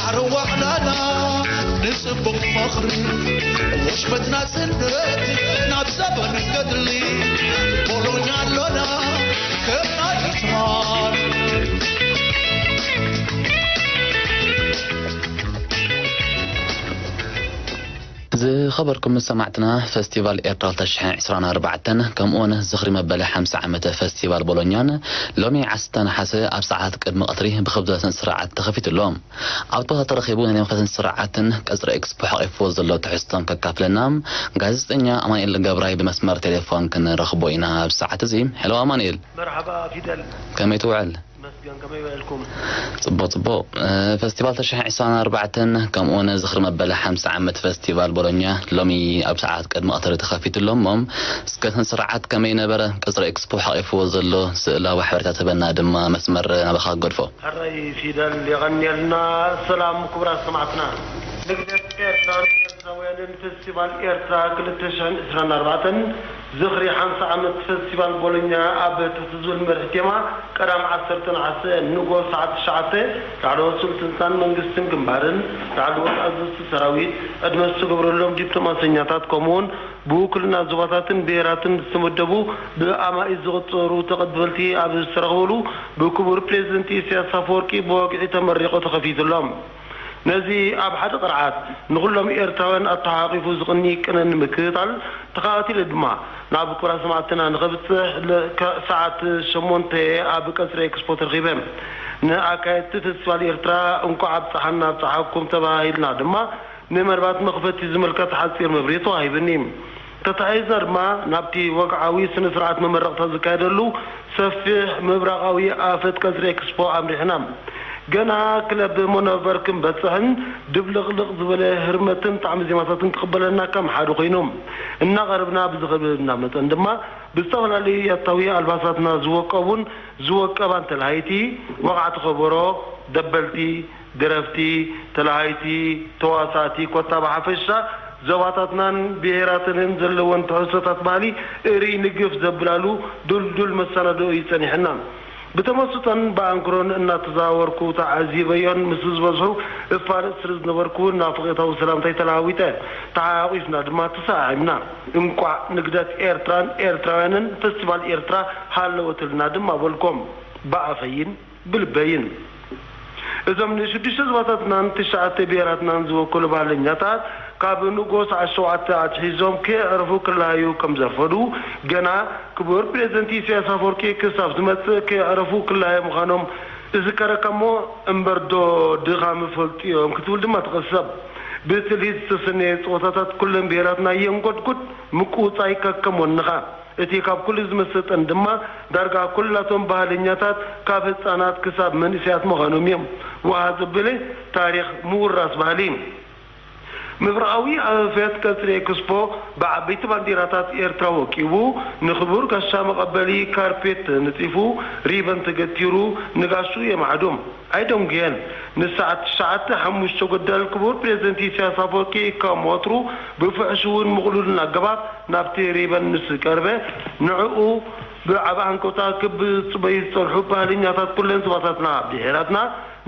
ኣርዋሕናና ንጽቡቕ ምኽሪ፣ ወሽመት ናጽነት ናብ ዘበን ገድሊ፣ ቦሎኛ ኣሎና ከም ናይ ዑስማን። ዝኸበርኩም ሰማዕትና፣ ፈስቲቫል ኤርትራ ክልተ ሽሕን ዕስራን ኣርባዕተን ከምኡውን ዝኽሪ መበል ሓምሳ ዓመት ፈስቲቫል ቦሎኛን ሎሚ ዓሰርተ ነሓሰ ኣብ ሰዓታት ቅድሚ ቀትሪ ብኽብደትን ስርዓት ተኸፊቱ ኣሎ። ኣብ ቦታ ተረኺቡ ናይ መኽፈትን ስርዓትን ቀጽሪ ኤክስፖ ሓቂፍዎ ዘሎ ትሕዝቶን ከካፍለና ጋዜጠኛ ኣማኑኤል ገብራይ ብመስመር ቴሌፎን ክንረኽቦ ኢና። ኣብ ሰዓት እዚ፣ ሄሎ ኣማኑኤል። መርሓባ ፊደል። ከመይ ትውዕል? መስገን፣ ከመይ ውዕልኩም? ጽቡቕ፣ ጽቡቕ። እ፣ ፈስቲቫል ተሽሕን ዕስራን ኣርባዕተን ከምኡ እውን ዝኽሪ መበል ሓምሳ ዓመት ፈስቲቫል ቦሎኛ ሎሚ ኣብ ሰዓት ቅድሚ ቀትሪ ተኸፊቱ ኣሎ እሞ፣ እስከ ስነ ስርዓት ከመይ ነበረ? ቀጽሪ ኤክስፖ ሓቂፍዎ ዘሎ ስእላዊ ሓበሬታ ትህበና ድማ መስመር ናባኻ ክገድፎ። ሕራይ ፊደል፣ የቐንየልና። ሰላም ክቡራት ሰማዕትና። ንግደት ኤርትራን ኤርትራውያንን ፈስቲቫል ኤርትራ ክልተ ሽሕን ዕስራን ኣርባዕተን ዝኽሪ ሓምሳ ዓመት ፈስቲቫል ቦሎኛ ኣብ ትሕቲ ዝብል መርሒ ቴማ ቀዳም ዓሰርተ ነሓሰ ንግሆ ሰዓት ትሽዓተ ላዕለዎት ስልጣን መንግስትን ግንባርን፣ ላዕለዎት ኣዘዝቲ ሰራዊት፣ ዕድመ ዝተገብረሎም ዲፕሎማሰኛታት ከምኡውን ብውክልና ዞባታትን ብሄራትን ዝተመደቡ ብኣማኢት ዝቑጸሩ ተቐበልቲ ኣብ ዝተረኽበሉ ብክቡር ፕሬዝደንት ኢሳያስ ኣፈወርቂ ብወግዒ ተመሪቑ ተኸፊቱሎም። ነዚ ኣብ ሓደ ቅርዓት ንኹሎም ኤርትራውያን ኣተሓቋቒፉ ዝቕኒ ቅነ ንምክትታል ተኸታቲለ ድማ ናብ ክቡራት ሰማዕትና ንኸብጽሕ ለ-፣ ከ-፣ ሰዓት ሸሞንተ ኣብ ቀጽሪ ኤክስፖ ተረኺበ። ንኣካየድቲ ፈስቲቫል ኤርትራ እንኳዕ ኣብጽሓና ኣብጽሓኩም ተባሂልና ድማ ንመርባት መኽፈቲ ዝምልከት ሓጺር መብርሂ ተዋሂብኒ። ተተሓሒዝና ድማ ናብቲ ወግዓዊ ስነ ስርዓት መመረቕታ ዝካየደሉ ሰፊሕ ምብራቓዊ ኣፈት ቀጽሪ ኤክስፖ ኣምሪሕና። ገና ክለብ ሞኖቨር ክንበጽሕን ድብልቕልቕ ዝበለ ህርመትን ጣዕሚ ዜማታትን ክቕበለና ከም ሓደ ኮይኑ እናቐረብና ብዝኸበደና መጠን ድማ ብዝተፈላለዩ ያታዊ ኣልባሳትና ዝወቀቡን ዝወቀባን ተላሃይቲ፣ ወቓዕቲ ከበሮ፣ ደበልቲ፣ ደረፍቲ፣ ተላሃይቲ፣ ተዋሳእቲ፣ ኮታ ብሓፈሻ ዞባታትናን ብሄራትንን ዘለወን ትሕዝቶታት ባህሊ እርይ ንግፍ ዘብላሉ ድልዱል መሰናድኦ እዩ ጸኒሕና። ብተመስጦን ብኣንክሮን እናተዛወርኩ ተዓዚበዮን ምስ ዝበዝሑ እፋለጥ ስለ ዝነበርኩ ናፍቖታዊ ሰላምታይ ተለዋዊጠ። ተሓቋቒፍና ድማ ተሰዓዒምና። እንቋዕ ንግደት ኤርትራን ኤርትራውያንን ፈስቲቫል ኤርትራ ሃለወትልና ድማ በልኮም። ብኣፈይን ብልበይን። እዞም ንሽዱሽተ ዞባታትናን ትሽዓተ ብሄራትናን ዝወከሉ ባህለኛታት ካብ ንግሆ ሰዓት ሸውዓተ ኣትሒዞም ከየዕረፉ ክለሃዩ ከም ዘርፈዱ፣ ገና ክቡር ፕሬዝደንት ኢሳያስ ኣፈወርቂ ክሳብ ዝመጽእ ከየዕረፉ ክለሃዩ ምዃኖም እዝከረካ እሞ፣ እምበርዶ ድኻም ይፈልጡ እዮም ክትብል ድማ ትቕሰብ። ብትልሂት ዝተሰነየ ጸወታታት ኩለን ብሄራትና የንጎድጉድ፣ ምቁውጻይ ከከም ወንኻ። እቲ ካብ ኩሉ ዝመሰጠን ድማ፣ ዳርጋ ኩላቶም ባህለኛታት ካብ ህጻናት ክሳብ መንእሰያት ምዃኖም እዮም። ወሃ ዘበለ ታሪኽ ምውራስ ባህሊ። ምብራቓዊ ኣፈት ቀጽሪ ኤክስፖ ብዓበይቲ ባንዲራታት ኤርትራ ወቂቡ፣ ንኽቡር ጋሻ መቐበሊ ካርፔት ተነጺፉ፣ ሪበን ተገቲሩ፣ ንጋሹ የማዕዱ። ኣይደንጉየን። ንሰዓት ትሽዓተ ሓሙሽተ ጉዳይ ክቡር ፕሬዝደንት ኢሳያስ ኣፈወርቂ ከም ወትሩ ብፍሕሹውን ምቕሉልን ኣገባብ ናብቲ ሪበን ምስ ቀርበ፣ ንዕኡ ብዓቢ ሃንቀውታ ክብ ዝጽበዩ ዝጸንሑ ባህልኛታት ኩለን ዞባታትና፣ ብሄራትና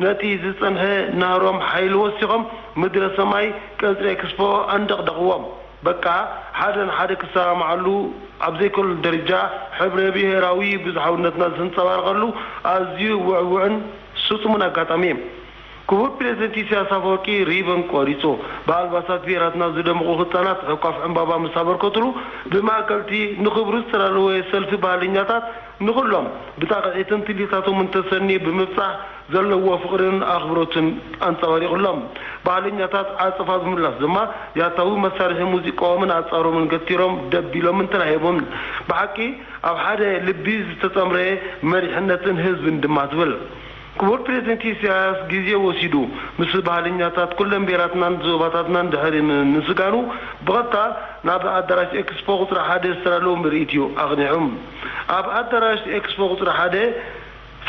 ነቲ ዝጸንሐ ናህሮም ሓይሊ ወሲኾም ምድረ ሰማይ ቀጽሪ ኤክስፖ ኣንደቕደቕዎ። በቃ፣ ሓደ ንሓደ ክሰማማዓሉ ኣብ ዘይክእለሉ ደረጃ፣ ሕብረ ብሄራዊ ብዙሓውነትና ዘንጸባርቐሉ ኣዝዩ ውዕዉዕን ስጡምን ኣጋጣሚ። ክቡር ፕሬዝደንት ኢሳያስ ኣፈወርቂ ሪበን ቆሪጹ፣ ብኣልባሳት ብሄራትና ዝደመቑ ህጻናት ዕቋፍ ዕምባባ ምስ ኣበርከቱሉ፣ ብማእከልቲ ንኽብሩ ዝተዳለወ ሰልፊ ባህልኛታት ንኹሎም ብጣቕዒትን ትልሂታቶምን ተሰንዩ ብምብጻሕ፣ ዘለዎ ፍቕርን ኣኽብሮትን ኣንጸባሪቑሎም። ባህለኛታት ዓጸፋ ዝምላስ ድማ ያታዊ መሳርሒ ሙዚቃኦምን ኣጻሮምን ገቲሮም ደቢሎምን ተላሂቦምን። ብሓቂ ኣብ ሓደ ልቢ ዝተጸምረ መሪሕነትን ህዝብን ድማ ትብል። ክቡር ፕሬዝደንት ኢሳያስ ግዜ ወሲዱ ምስ ባህለኛታት ኩለን ብሄራትናን ዞባታትናን ድሕሪ ምምስጋኑ ብቐጥታ ናብ ኣዳራሽ ኤክስፖ ቁጽሪ ሓደ ዝተዳለወ ምርኢት እዩ ኣቕኒዑ። ኣብ ኣዳራሽ ኤክስፖ ቁጽሪ ሓደ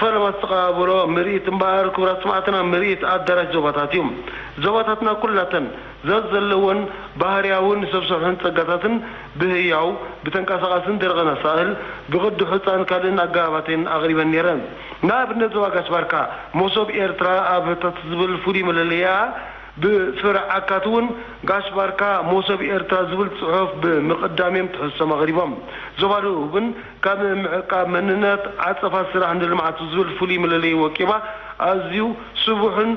ፈለማ ዝተቐባበሎ ምርኢት እምበኣር፣ ክቡራት ሰማዕትና፣ ምርኢት ኣዳራሽ ዞባታት እዩ። ዞባታትና ኩላተን ዘዘለወን ባህርያውን ሰብ ሰርሖን ጸጋታትን ብህያው፣ ብተንቀሳቓስን ደረቕን ኣሳእል፣ ብቕዲ ሑጻን ካልእን ኣገባባትን ኣቕሪበን ነይረን። ንኣብነት ዞባ ጋሽ ባርካ፣ መሶብ ኤርትራ ኣብ ህታት ዝብል ፍሉይ መለለይኣ፣ ብፍረ ዓካት እውን ጋሽ ባርካ መሶብ ኤርትራ ዝብል ጽሑፍ ብምቕዳም እዮም ትሕዝቶም ኣቕሪቦም። ዞባ ደቡብን ካብ ምዕቃብ መንነት ዓጸፋ ስራሕ ንልምዓቱ ዝብል ፍሉይ መለለዪ ወቂባ፣ ኣዝዩ ስቡሕን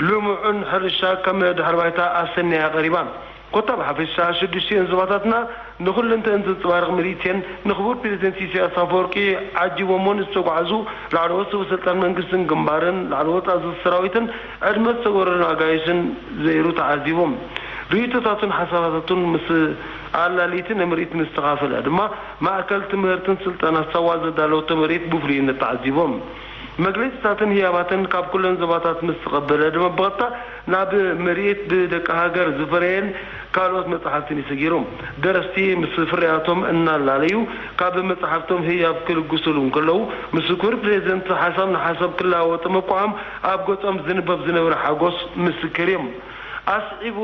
ልሙዕን ሕርሻ ከም ድሕረ ባይታ ኣሰንያ ቀሪባ። ኮታ ብሓፈሻ ሽዱሽቲኤን ዞባታትና ንኹለን ተንጸባርቕ ምርኢት እየን። ንክቡር ፕሬዚደንት ኢሳያስ ኣፈወርቂ ዓጂቦሞ ንዝተጓዕዙ ላዕለዎት ሰበ ስልጣን መንግስትን ግንባርን፣ ላዕለዎት ኣዘዝቲ ሰራዊትን፣ ዕድመ ዝተጎረሮን ኣጋይሽን ዘይሩ ተዓዚቦም። ርእይቶታቱን ሓሳባታቱን ምስ ኣላሊቲ ንምርኢት ምስ ተኻፈለ ድማ፣ ማእከል ትምህርትን ስልጠና ሳዋ ዘዳለወቶ ምርኢት ብፍሉይነት ተዓዚቦም። መግለጺታትን ህያባትን ካብ ኩለን ዞባታት ምስ ተቐበለ ድማ፣ ብቐጥታ ናብ ምርኢት ብደቂ ሃገር ዝፈረየን ካልኦት መጻሕፍትን እዩ ሰጊሩ። ደረስቲ ምስ ፍርያቶም እናላለዩ፣ ካብ መጻሕፍቶም ህያብ ክልግሱሉ እንከለዉ፣ ምስ ክቡር ፕሬዚደንት ሓሳብ ንሓሳብ ክለዋወጡ ምብቅዖም ኣብ ገጾም ዝንበብ ዝነበረ ሓጎስ ምስክር እዩ። ኣስዒቡ፣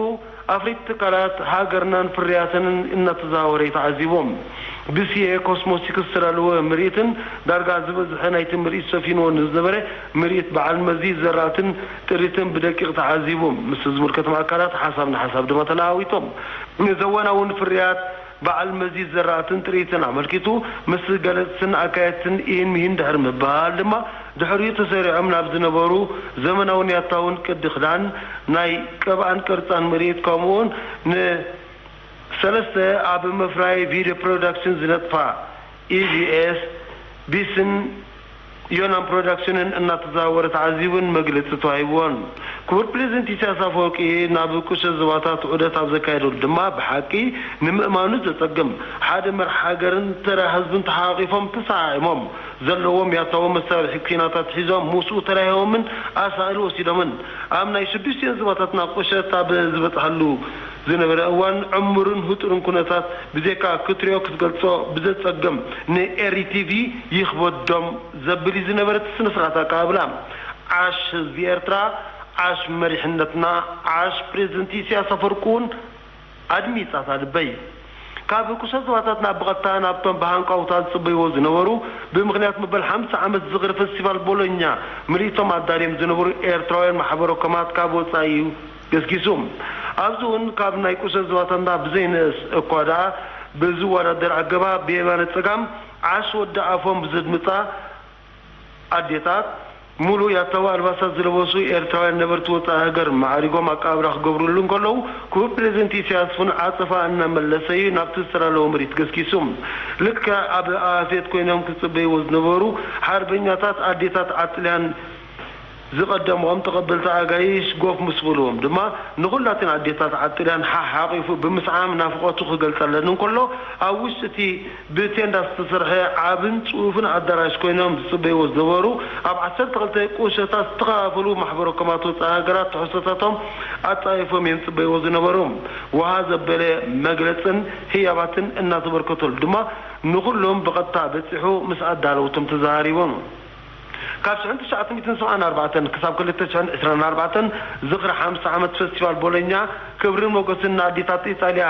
ኣፍሪት ትካላት ሃገርናን ፍርያተንን እናተዘዋወረ እዩ ተዓዚቦም። ብሲኤ ኮስሞቲክስ ዝተዳለወ ምርኢትን ዳርጋ ዝበዝሐ ናይቲ ምርኢት ሰፊንዎ ንዝነበረ ምርኢት በዓል መዚ ዘራእትን ጥሪትን ብደቂቕ ተዓዚቡ። ምስ ዝምልከቶም ኣካላት ሓሳብ ንሓሳብ ድማ ተለዋዊጦም። ንዘወናውን ፍርያት በዓል መዚ ዘራእትን ጥሪትን ኣመልኪቱ ምስ ገለጽትን ኣካየድትን ኢሂን ምሂን ድሕሪ ምባል ድማ፣ ድሕሪኡ ተሰሪዖም ናብ ዝነበሩ ዘመናውን ያታውን ቅዲ ክዳን፣ ናይ ቅብኣን ቅርጻን ምርኢት፣ ከምኡውን ንሰለስተ ኣብ ምፍራይ ቪድዮ ፕሮዳክሽን ዝነጥፋ ኢቪኤስ፣ ቢስን ዮናን ፕሮዳክሽንን እናተዘዋወረ ተዓዚቡን መግለጺ ተዋሂብዎን። ክቡር ፕሬዚደንት ኢሳያስ ኣፈወርቂ ናብ ቁሸት ዞባታት ዑደት ኣብ ዘካየደሉ ድማ፣ ብሓቂ ንምእማኑ ዘጸግም፣ ሓደ መራሒ ሃገርን ተራ ህዝብን ተሓቋቒፎም ተሰዓዒሞም፣ ዘለዎም ያታዊ መሳርሒ ኲናታት ሒዞም ምስኡ ተላሂቦምን ኣሳእል ወሲዶምን። ኣብ ናይ ሽዱሽቲኤን ዞባታትና ቁሸት ኣብ ዝበጽሓሉ ዝነበረ እዋን፣ ዕሙርን ህጡርን ኩነታት ብዘይካ ክትሪኦ ክትገልጾ ብዘጸግም፣ ንኤሪ ቲቪ ይኽበዶም ዘብል እዩ ዝነበረ እቲ ስነ ስርዓት ኣቀባብላ። ዓሽ ህዝቢ ኤርትራ፣ ዓሽ መሪሕነትና፣ ዓሽ ፕሬዚደንት ኢሳያስ ኣፈወርቂ እውን ኣድሚጻታ ልበይ። ካብ ቁሸት ዞባታትና ብቐጥታ ናብቶም ብሃንቀውታ ዝጽበይዎ ዝነበሩ፣ ብምኽንያት መበል ሓምሳ ዓመት ዝኽሪ ፈስቲቫል ቦሎኛ ምርኢቶም ኣዳልዮም ዝነበሩ ኤርትራውያን ማሕበረ ኮማት ካብ ወጻኢ እዩ ገስጊሱ። ኣብዚ እውን ካብ ናይ ቁሸት ዞባታትና ብዘይንእስ እኳ ደኣ፣ ብዝወዳደር ኣገባብ ብየማነ ጸጋም ዓሽ ወዲ ኣፎም ብዘድምጻ ኣዴታት፣ ሙሉእ ያታዊ ኣልባሳት ዝለበሱ ኤርትራውያን ነበርቲ ወጻኢ ሃገር ማዕሪጎም ኣቀባብላ ክገብሩሉ እንከለዉ፣ ክቡር ፕሬዚደንት ኢሳያስ እውን ዓጸፋ እናመለሰ እዩ ናብቲ ዝተዳለወ ምርኢት ገስጊሱ። ልክዕ ኣብ ኣፌት ኮይኖም ክጽበይዎ ዝነበሩ ሓርበኛታት ኣዴታት ዓጥልያን ዝቐደምኦም ተቐበልቲ ኣጋይሽ ጎፍ ምስ በልዎም ድማ፣ ንኹላተን ኣዴታት ዓጥልያን ሓሓቒፉ ብምስዓም ናፍቖቱ ክገልጸለን እንከሎ፣ ኣብ ውሽጢ እቲ ብቴንዳ ዝተሰርሐ ዓብን ጽፉፍን ኣዳራሽ ኮይኖም ዝጽበይዎ ዝነበሩ፣ ኣብ ዓሰርተ ክልተ ቁሸታት ዝተኸፋፈሉ ማሕበረ ኮማት ወጻኢ ሃገራት ትሕዝቶታቶም ኣጻይፎም እዮም ዝጽበይዎ ዝነበሩ። ወሃ ዘበለ መግለጽን ህያባትን እናተበርከተሉ ድማ፣ ንኹሎም ብቐጥታ በጺሑ ምስ ኣዳለውቶም ተዘራሪቦም። ካብ ሽሕን ትሽዓተ ሚእትን ሰብዓን ኣርባዕተን ክሳብ ክልተ ሽሕን ዕስራን ኣርባዕተን ዝኽሪ ሓምሳ ዓመት ፈስቲቫል ቦሎኛ፣ ክብርን ሞገስን ንኣዴታት ኢጣልያ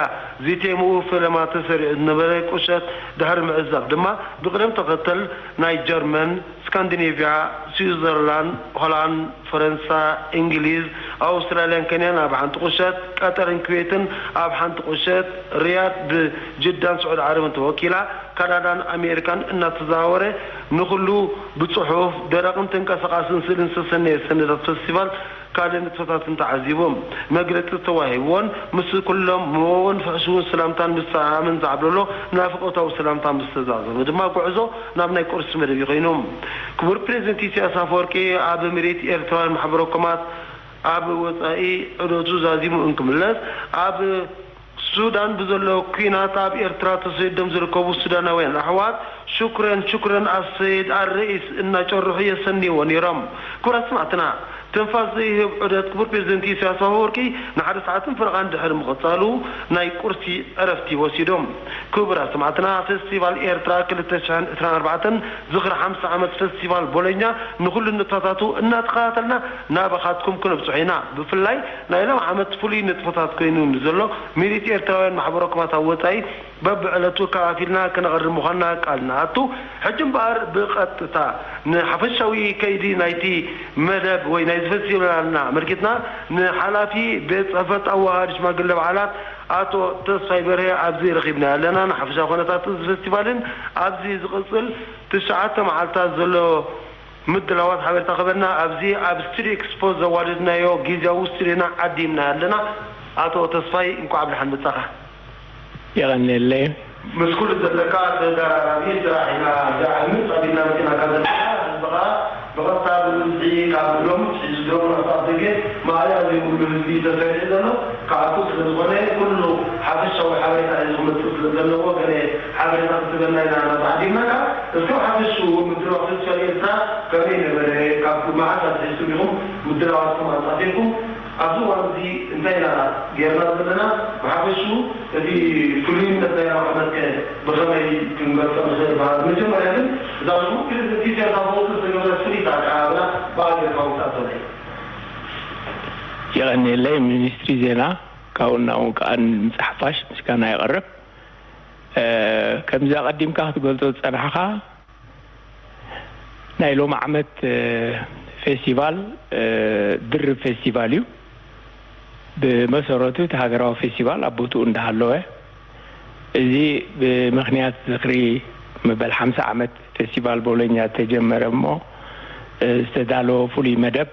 ዚቴምኡ ፈለማ ተሰሪዑ ዝነበረ ቁሸት ድሕሪ ምዕዛብ ድማ፣ ብቕደም ተኸተል ናይ ጀርመን፣ ስካንዲኔቭያ፣ ስዊዘርላንድ፣ ሆላንድ፣ ፈረንሳ፣ እንግሊዝ፣ ኣውስትራልያን ኬንያን ኣብ ሓንቲ ቁሸት፣ ቀጠርን ኩዌትን ኣብ ሓንቲ ቁሸት፣ ሪያድ ብጅዳን ስዑዲ ዓረብን ተወኪላ፣ ካናዳን ኣሜሪካን እናተዘዋወረ፣ ንኹሉ ብጽሑፍ፣ ደረቕን ተንቀሳቓስን ስእልን ዝተሰነየ ሰነዳት ፈስቲቫል ካልእ ንጥፈታትን ተዓዚቡ። መግለጺ ዝተዋሂብዎን ምስ ኩሎም ምወውን ፍሕሽውን ሰላምታን ምስዕዓምን ዝዓብለሎ ናፍቖታዊ ሰላምታ ምስ ተዛዘመ ድማ፣ ጉዕዞ ናብ ናይ ቁርሲ መደብ ኮይኑ። ክቡር ፕሬዚደንት ኢሳያስ ኣፈወርቂ ኣብ ምርኢት ኤርትራውያን ማሕበረ ኮማት ኣብ ወጻኢ ዑደቱ ዛዚሙ እንክምለስ፣ ኣብ ሱዳን ብዘሎ ኲናት ኣብ ኤርትራ ተሰዲዶም ዝርከቡ ሱዳናውያን ኣሕዋት፣ ሹክረን ሹክረን ኣሰይድ ኣልረኢስ እናጨርሑ የሰንይዎ ነይሮም። ክቡራት ሰማዕትና፣ ትንፋስ ዘይህብ ዑደት ክቡር ፕሬዚደንት ኢሳያስ ኣፈወርቂ ንሓደ ሰዓትን ፈረቓን ድሕሪ ምቕጻሉ ናይ ቁርሲ ዕረፍቲ ወሲዶም። ክቡራት ሰማዕትና፣ ፌስቲቫል ኤርትራ ክልተ ሽሕን ዕስራን ኣርባዕተን ዝኽሪ ሓምሳ ዓመት ፌስቲቫል ቦሎኛ ንኹሉ ንጥፈታቱ እናተኸታተልና ናባኻትኩም ክነብጽሖ ኢና። ብፍላይ ናይ ሎም ዓመት ፍሉይ ንጥፈታት ኮይኑ ንዘሎ ሚሊት ኤርትራውያን ማሕበረ ኮማት ኣብ ወጻኢ በብዕለቱ ከፋፊልና ክነቕርብ ምዃንና ቃል ንኣቱ። ሕጂ እምበኣር ብቐጥታ ንሓፈሻዊ ከይዲ ናይቲ መደብ ወይ ናይዚ ፈስቲቫልና ኣመልኪትና ንሓላፊ ቤት ጽሕፈት ኣወሃሃዲ ሽማግለ በዓላት ኣቶ ተስፋይ በርሀ ኣብዚ ረኺብና ኣለና። ንሓፈሻዊ ኩነታት እዚ ፈስቲቫልን ኣብዚ ዝቕጽል ትሽዓተ መዓልታት ዘሎ ምድላዋት ሓበሬታ ክህበና ኣብዚ ኣብ ስቱዲዮ ኤክስፖ ዘዋደድናዮ ግዝያዊ ስቱዲዮና ዓዲምና ኣለና። ኣቶ ተስፋይ፣ እንኳዕ ብደሓን መጻኻ። የቐንየለይ። ምስ ኩሉ ዘለካ ተደራራቢ ስራሕ ኢና፣ እዛ ዕምጽ ኣቢልና መጺእናካ ዘለና። ህዝቢ ኸኣ ብቐጥታ ብብዝሒ ካብ ሎም ሒዙ ሎም ራሱ ኣብ ደገ ማእለያ ዘይብሉ ህዝቢ ተሰሪዑ ዘሎ ክኣቱ ስለ ዝኾነ፣ ኩሉ ሓፈሻዊ ሓበሬታ ሒዙ ክመጽእ ስለ ዘለዎ፣ ገለ ሓበሬታ ክትህበና ኢና እናተዓዲምና። ካብ እስከ ሓፈሽኡ ምድላው ፌስቲቫል ኤርትራ ከመይ ነበረ? ካብ መዓስ ኣትሒዝኩም ኢኹም ምድላዋትኩም ኣጻፊርኩም? ኣብዚ እዋን እዚ እንታይ ኢና ጌርና ዘለና? ብሓፈሽኡ እቲ ፍሉይነት ናይ ራብዓመትከ ብኸመይ ክንገልጾ ንኽእል? በሃ-፣ መጀመርያ ግን እዛ ሽዑ ፕሬዚደንት ኢሳያስ ኣፈወርቂ ዝተገብረት ፍልይቲ ኣቀባብላ ብኣየር ካብ ውጻእ ዘሎ እዩ። የቐንየለይ ሚኒስትሪ ዜና፣ ካብኡ ናብኡ ከኣ ንምጻእ ሓፋሽ ምስጋና የቕርብ። እ፣ ከምዚ ኣቐዲምካ ክትገልጾ ዝጸናሕካ፣ ናይ ሎም ዓመት፣ እ፣ ፌስቲቫል፣ እ፣ ድርብ ፌስቲቫል እዩ። ብመሰረቱ እቲ ሃገራዊ ፌስቲቫል ኣብ ቦትኡ እንዳሃለወ፣ እዚ ብምኽንያት ዝኽሪ መበል ሓምሳ ዓመት ፌስቲቫል ቦሎኛ ዝተጀመረ እሞ፣ እ፣ ዝተዳለወ ፍሉይ መደብ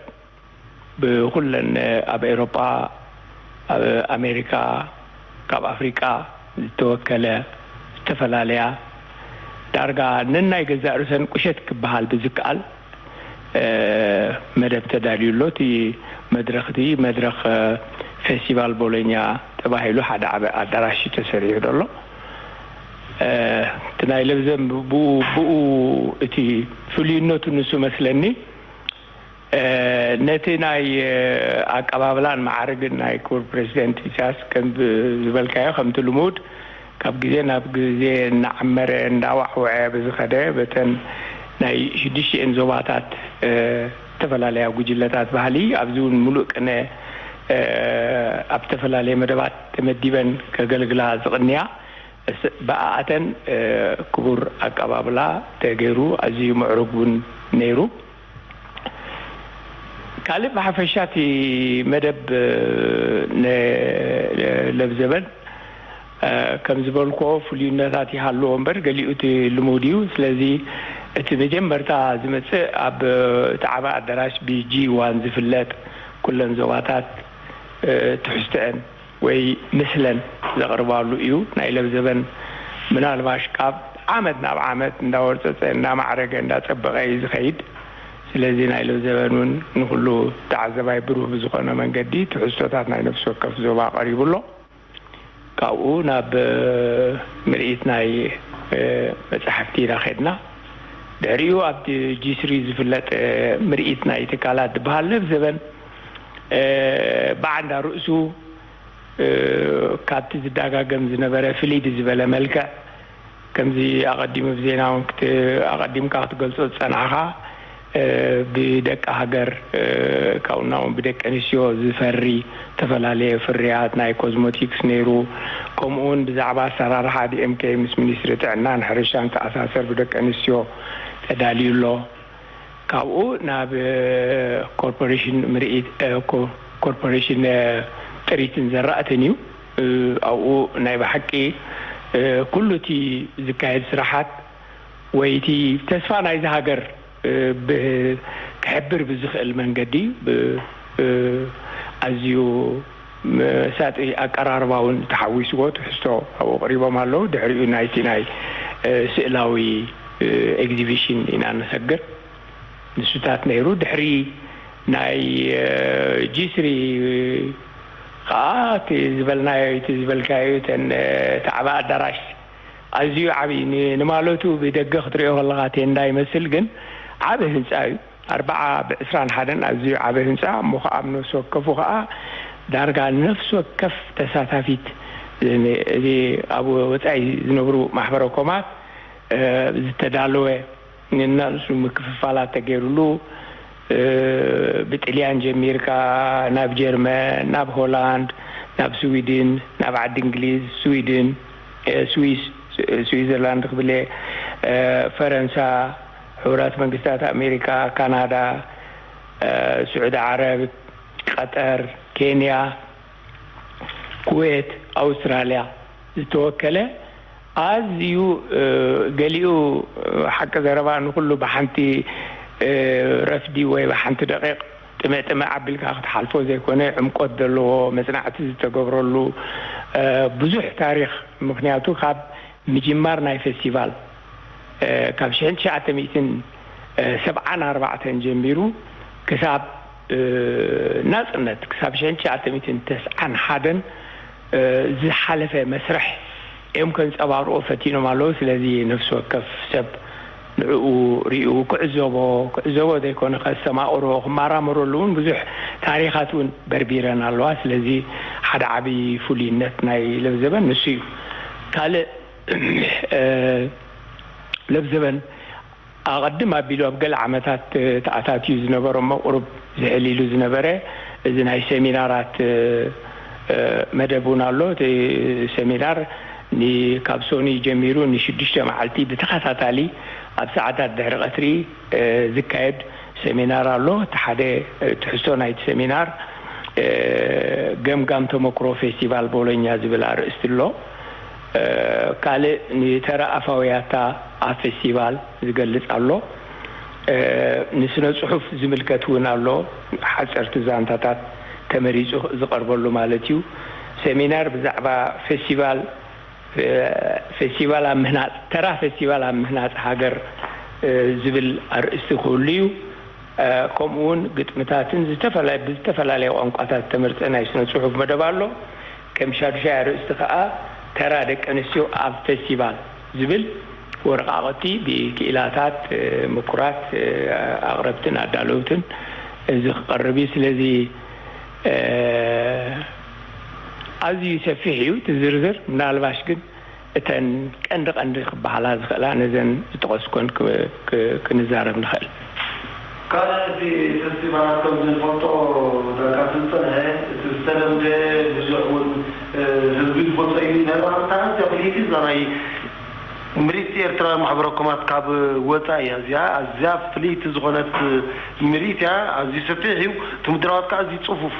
ብኹለን ኣብ ኤውሮጳ፣ ኣብ ኣሜሪካ፣ ካብ ኣፍሪቃ ዝተወከለ ዝተፈላለያ ዳርጋ ነናይ ገዛእ ርእሰን ቁሸት ክበሃል ብዝከኣል፣ እ፣ መደብ ተዳልዩ ኣሎ። እቲ መድረኽ እቲ መድረኽ፣ እ፣ ፌስቲቫል ቦሎኛ ተባሂሉ ሓደ ዓቢ ኣዳራሽ እዩ ተሰሪሑ ዘሎ። እ፣ እቲ ናይ ለብዘን ብኡ፣ ብኡ እቲ ፍሉይነቱ ንሱ መስለኒ። እ፣ ነቲ ናይ፣ እ፣ ኣቀባብላን መዓርግን ናይ ክቡር ፕሬዚደንት ኢሳያስ ከም ብ-፣ ዝበልካዮ፣ ከምቲ ልሙድ ካብ ግዜ ናብ ግዜ እናዓመረ፣ እንዳዋዕወዐ ብዝኸደ፣ በተን ናይ ሽዱሽተን ዞባታት፣ እ፣ ዝተፈላለያ ጉጅለታት ባህሊ፣ ኣብዚ እውን ምሉእ ቅነ፣ እ፣ ኣብ ዝተፈላለየ መደባት ተመዲበን ከገልግላ ዝቕንያ፣ እስ-፣ ብኣኣተን፣ እ፣ ክቡር ኣቀባብላ ተገይሩ፣ ኣዝዩ ምዕሩግ እውን ነይሩ። ካልእ ብሓፈሻ እቲ መደብ፣ እ፣ ነ-፣ ለብዘበን፣ እ፣ ከም ዝበልክዎ ፍሉይነታት ይሃልዎ እምበር ገሊኡ እቲ ልሙድ እዩ። ስለዚ እቲ መጀመርታ ዝመጽእ ኣብ እቲ ዓቢ ኣዳራሽ ብ ጂ ዋን ዝፍለጥ ኩለን ዞባታት፣ እ፣ ትሕዝቶአን ወይ ምስለን ዘቕርባሉ እዩ። ናይ ለብዘበን ምናልባሽ ካብ ዓመት ናብ ዓመት እንዳወርጸጸ፣ እንዳማዕረገ፣ እንዳጸበቐ እዩ ዝኸይድ። ስለዚ ናይ ለብዘበን እውን ንኹሉ ተዓዘባይ ብሩህ ብዝኾነ መንገዲ ትሕዝቶታት ናይ ነፍሲ ወከፍ ዞባ ቀሪቡ ኣሎ። ካብኡ ናብ፣ እ፣ ምርኢት ናይ፣ እ፣ መጻሕፍቲ ኢና ኸድና። ድሕሪኡ ኣብቲ ጂ ስሪ ዝፍለጥ፣ እ፣ ምርኢት ናይ ትካላት ዝበሃል ለብዘበን፣ እ፣ ብዓንዳ ርእሱ እ፣ ካብቲ ዝደጋገም ዝነበረ ፍልይ ብዝበለ መልክዕ፣ ከምዚ ኣቐዲሙ ብዜና እውን ክት-፣ ኣቐዲምካ ክትገልጾ ዝጸናሕካ፣ እ፣ ብደቂ ሃገር፣ እ፣ ካብኡ ናብኡ ብደቂ ኣንስትዮ ዝፈሪ ዝተፈላለየ ፍርያት ናይ ኮዝሞቲክስ ነይሩ። ከምኡ እውን ብዛዕባ ኣሰራርሓ ዲ ኤም ከ ምስ ሚኒስትሪ ጥዕናን ሕርሻን ዝተኣሳሰር ብደቂ ኣንስትዮ ተዳልዩ ኣሎ። ካብኡ ናብ፣ እ፣ ኮርፖሬሽን ምርኢት፣ እ፣ ኮ-፣ ኮርፖሬሽን፣ እ፣ ጥሪትን ዘራእትን እዩ። እ፣ ኣብኡ ናይ ብሓቂ፣ እ፣ ኩሉ እቲ ዝካየድ ስራሓት ወይ እቲ ተስፋ ናይዚ ሃገር፣ እ፣ ብ-፣ ክሕብር ብዝኽእል መንገዲ ብ-፣ እ፣ ኣዝዩ መሳጢ ኣቀራርባ እውን ተሓዊስዎ ትሕዝቶ ኣብኡ ኣቕሪቦም ኣለዉ። ድሕሪኡ ናይቲ ናይ፣ እ፣ ስእላዊ፣ እ፣ ኤግዚቢሽን ኢና ንሰግር። ንሱታት ነይሩ። ድሕሪ ናይ፣ እ፣ ጂ ስሪ ኸኣ እቲ ዝበልናዮ፣ እቲ ዝበልካዮ፣ እተን፣ እ፣ እቲ ዓቢ ኣዳራሽ ኣዝዩ ዓቢ ን-፣ ንማለቱ ብደገ ክትሪኦ ከለኻ ቴንዳ ይመስል፣ ግን ዓቢ ህንጻ እዩ። ኣርባዓ ብዕስራን ሓደን ኣዝዩ ዓቢ ህንጻ እሞ፣ ከኣ ኣብ ነፍሲ ወከፉ ከኣ ዳርጋ ነፍሲ ወከፍ ተሳታፊት፣ እዚ ኣብ ወጻኢ ዝነብሩ ማሕበረ ኮማት ዝተዳለወ፣ ንናንሱ ምክፍፋላት ተገይሩሉ፣ ብጥልያን ጀሚርካ ናብ ጀርመን፣ ናብ ሆላንድ፣ ናብ ስዊድን፣ ናብ ዓዲ እንግሊዝ፣ ስዊድን፣ ስዊስ፣ ስዊዘርላንድ ክብል እየ፣ ፈረንሳ፣ ሕቡራት መንግስታት ኣሜሪካ፣ ካናዳ፣ ስዑዲ ዓረብ፣ ቀጠር፣ ኬንያ፣ ኩዌት፣ ኣውስትራልያ ዝተወከለ፣ ኣዝዩ ገሊኡ፣ ሓቂ ዘረባ፣ ንኹሉ ብሓንቲ ረፍዲ ወይ ብሓንቲ ደቂቕ ጥምዕ ጥምዕ ኣቢልካ ክትሓልፎ ዘይኮነ፣ ዕምቆት ዘለዎ መጽናዕቲ ዝተገብረሉ ብዙሕ ታሪኽ። ምክንያቱ ካብ ምጅማር ናይ ፌስቲቫል ካብ ሽሕን ትሽዓተ ሚእትን ሰብዓን ኣርባዕተን ጀሚሩ ክሳብ ናጽነት፣ ክሳብ ሽሕን ትሽዓተ ሚእትን ተስዓን ሓደን ዝሓለፈ መስርሕ እዮም ከንጸባርቑ ፈቲኖም ኣለዉ። ስለዚ ነፍሲ ወከፍ ሰብ ንዕኡ ሪኡ ክዕዘቦ፣ ክዕዘቦ ዘይኮነ ከስተማቕሮ፣ ክመራመረሉ እውን ብዙሕ ታሪኻት እውን በርቢረን ኣለዋ። ስለዚ ሓደ ዓቢ ፍሉይነት ናይ ለብዘበን ንሱ እዩ። ካልእ ለብዘበን ኣቐድም ኣቢሉ ኣብ ገለ ዓመታት ተኣታትዩ ዝነበረ እሞ ቁሩብ ዝሕል ኢሉ ዝነበረ እዚ ናይ ሰሚናራት መደብ እውን ኣሎ። እቲ ሰሚናር ካብ ሶኒ ጀሚሩ ንሽዱሽተ መዓልቲ ብተኸታታሊ ኣብ ሰዓታት ድሕሪ ቀትሪ ዝካየድ ሰሚናር ኣሎ። እቲ ሓደ ትሕዝቶ ናይቲ ሰሚናር ገምጋም ተመክሮ ፌስቲቫል ቦሎኛ ዝብል ኣርእስቲ ኣሎ። ካልእ ንተራ ኣፋውያታ ኣብ ፌስቲቫል ዝገልጽ ኣሎ። ንስነ ጽሑፍ ዝምልከት እውን ኣሎ። ሓጸርቲ ዛንታታት ተመሪጹ ዝቐርበሉ ማለት እዩ። ሰሚናር ብዛዕባ ፌስቲቫል፣ ፌስቲቫል ኣብ ምህናጽ፣ ተራ ፌስቲቫል ኣብ ምህናጽ ሃገር ዝብል ኣርእስቲ ክህሉ እዩ። ከምኡ እውን ግጥምታትን ዝተፈላለ-፣ ብዝተፈላለየ ቋንቋታት ዝተመርጸ ናይ ስነ ጽሑፍ መደብ ኣሎ። ከም ሻዱሻይ ኣርእስቲ ከኣ ተራ ደቂ ኣንስትዮ ኣብ ፌስቲቫል ዝብል ወረቃቕቲ ብክኢላታት፣ ምኩራት ኣቕረብትን ኣዳለውትን እዚ ክቐርብ እዩ። ስለዚ ኣዝዩ ሰፊሕ እዩ እቲ ዝርዝር። ምናልባሽ ግን እተን ቀንዲ ቀንዲ ክበሃላ ዝኽእላ ነዘን ዝጠቐስኮን ክ-፣ ክ-፣ ክንዛረብ ንኽእል። ካልእ እቲ ፌስቲቫላት ከም ዝንፈልጦ ዳርጋ ስልጠነ እቲ ዝተለምደ ብዙሕ እውን ህዝቢ ዝፈልጦ እዩ። ናይ ብሓቂ እታ ፍልይቲ እዛ ናይ ምርኢት ኤርትራውያን ማሕበረ ኮማት ካብ ወጻኢ እያ። እዚኣ ኣዝያ ፍልይቲ ዝኾነት ምርኢት እያ። ኣዝዩ ሰፊሕ እዩ። እቲ ምድላዋት ከዓ ኣዝዩ ጽፉፍ።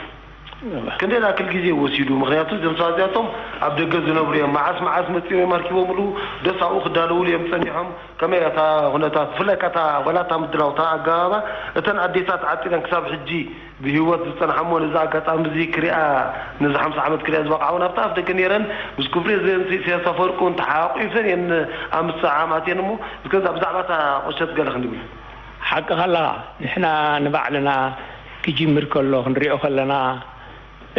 ክንደይ ዝኣክል ግዜ ወሲዱ? ምክንያቱ እዞም ሰባት እዚኣቶም ኣብ ደገ ዝነብሩ እዮም። መዓስ መዓስ መጺኦም እዮም ኣርኪቦምሉ? ደስ ኣብኡ ክዳለውሉ እዮም ጸኒሖም? ከመይ እያ እታ ኩነታት? ብፍላይ ከኣ እታ፣ ዋላ እታ ምድላው፣ እታ ኣገባባ፣ እተን ኣዴታት ዓጺደን ክሳብ ሕጂ ብህይወት ዝጸንሓ እሞ ነዚ ኣጋጣሚ እዚ ክሪኣ ነዚ ሓምሳ ዓመት ክሪኣ ዝበቕዓ እውን ኣብቲ ኣፍ ደገ ነይረን ምስ ክቡር ፕሬዚደንት ኢሳያስ ኣፈወርቂ እውን ተሓቋቒፈን እየን ኣምስት ዓማት እየን እሞ እስከ እዛ ብዛዕባ እታ ቁሸት ገለ ክንድብል። ሓቅኻ ኣለኻ። ንሕና ንባዕልና ክጅምር ከሎ ክንሪኦ ከለና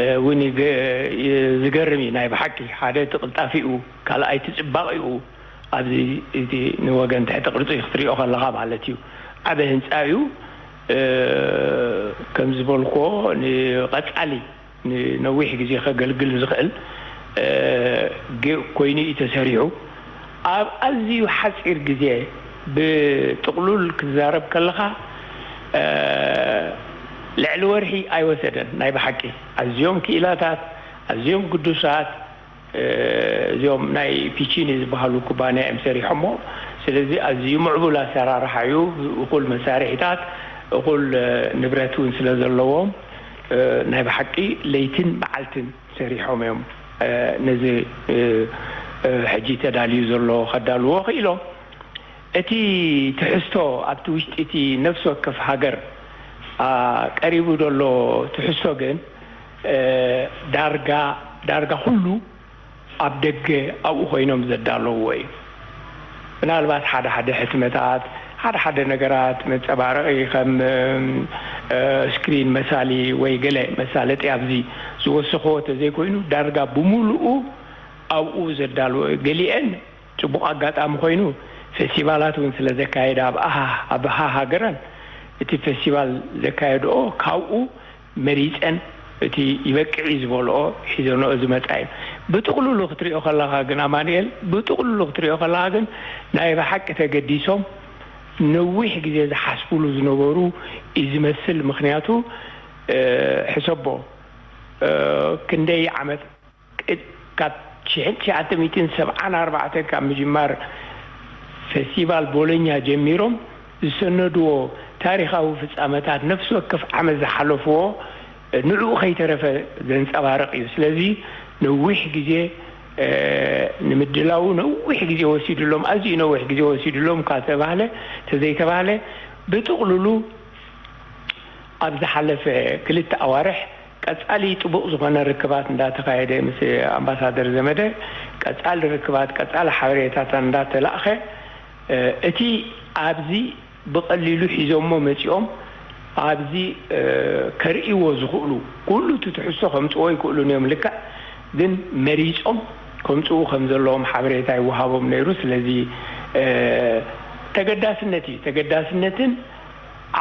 እውን ይገ-፣ ዝገርም እዩ ናይ ብሓቂ። ሓደ እቲ ቅልጣፊኡ፣ ካልኣይ እቲ ጽባቕኡ ኣብዚ እቲ ንወገን ትሕቲ ቅርጺ ክትሪኦ ከለኻ ማለት እዩ። ዓቢ ህንጻ እዩ። ከም ዝበልክዎ ንቐጻሊ ንነዊሕ ግዜ ከገልግል ዝኽእል ግ-፣ ኮይኑ እዩ ተሰሪሑ። ኣብ ኣዝዩ ሓጺር ግዜ ብጥቕሉል ክትዛረብ ከለኻ ልዕሊ ወርሒ ኣይወሰደን። ናይ ብሓቂ ኣዝዮም ክኢላታት፣ ኣዝዮም ግዱሳት፣ እዚኦም ናይ ፒቺኒ ዝበሃሉ ኩባንያ እዮም ሰሪሖሞ። ስለዚ ኣዝዩ ምዕቡል ኣሰራርሓ እዩ። እኹል መሳርሒታት፣ እኹል ንብረት እውን ስለ ዘለዎም ናይ ብሓቂ ለይትን መዓልትን ሰሪሖም እዮም ነዚ ሕጂ ተዳልዩ ዘሎ ከዳልዎ ክኢሎም። እቲ ትሕዝቶ ኣብቲ ውሽጢ እቲ ነፍሲ ወከፍ ሃገር ቀሪቡ ዘሎ ትሕዝቶ ግን ዳርጋ፣ ዳርጋ ኩሉ ኣብ ደገ ኣብኡ ኮይኖም ዘዳለውዎ እዩ። ምናልባት ሓደ ሓደ ሕትመታት፣ ሓደ ሓደ ነገራት መጸባረቒ ከም ስክሪን መሳሊ ወይ ገለ መሳለጢ ኣብዚ ዝወሰኽዎ ተዘይኮይኑ ዳርጋ ብምሉኡ ኣብኡ ዘዳለዎ እዩ። ገሊአን ጽቡቕ ኣጋጣሚ ኮይኑ ፌስቲቫላት እውን ስለ ዘካየዳ ኣብ ኣሃ-፣ ኣብ ሃ-፣ ሃገረን እቲ ፌስቲቫል ዘካየድኦ ካብኡ መሪፀን እቲ ይበቅዕ እዩ ዝበልኦ ሒዘንኦ ዝመፃ እዩ። ብጥቕልሉ ክትሪኦ ከለኻ ግን ኣማኑኤል፣ ብጥቕልሉ ክትሪኦ ከለኻ ግን ናይ ብሓቂ ተገዲሶም ነዊሕ ግዜ ዝሓስብሉ ዝነበሩ እዩ ዝመስል። ምኽንያቱ ሕሰቦ ክንደይ ዓመት ካብ ሽሕን ትሽዓተ ሚእትን ሰብዓን ኣርባዕተን ካብ ምጅማር ፌስቲቫል ቦሎኛ ጀሚሮም ዝሰነድዎ ታሪኻዊ ፍጻመታት ነፍሲ ወከፍ ዓመት ዝሓለፍዎ ንዕኡ ከይተረፈ ዘንጸባርቕ እዩ። ስለዚ ነዊሕ ግዜ ንምድላዉ ነዊሕ ግዜ ወሲድሎም፣ ኣዝዩ ነዊሕ ግዜ ወሲድሎም ካብ ተባህለ ተዘይተባህለ ብጥቕልሉ ኣብ ዝሓለፈ ክልተ ኣዋርሕ ቀጻሊ ጥቡቕ ዝኾነ ርክባት እንዳተኻየደ ምስ ኣምባሳደር ዘመደ ቀጻሊ ርክባት ቀጻሊ ሓበሬታታት እንዳተላእኸ እቲ ኣብዚ ብቐሊሉ ሒዞሞ መጺኦም ኣብዚ ከርእይዎ ዝኽእሉ ኩሉ እቲ ትሕዝቶ ከምጽዎ ይክእሉን እዮም። ልክዕ ግን መሪጾም ከምጽኡ ከም ዘለዎም ሓበሬታ ይወሃቦም ነይሩ። ስለዚ ተገዳስነት እዩ። ተገዳስነትን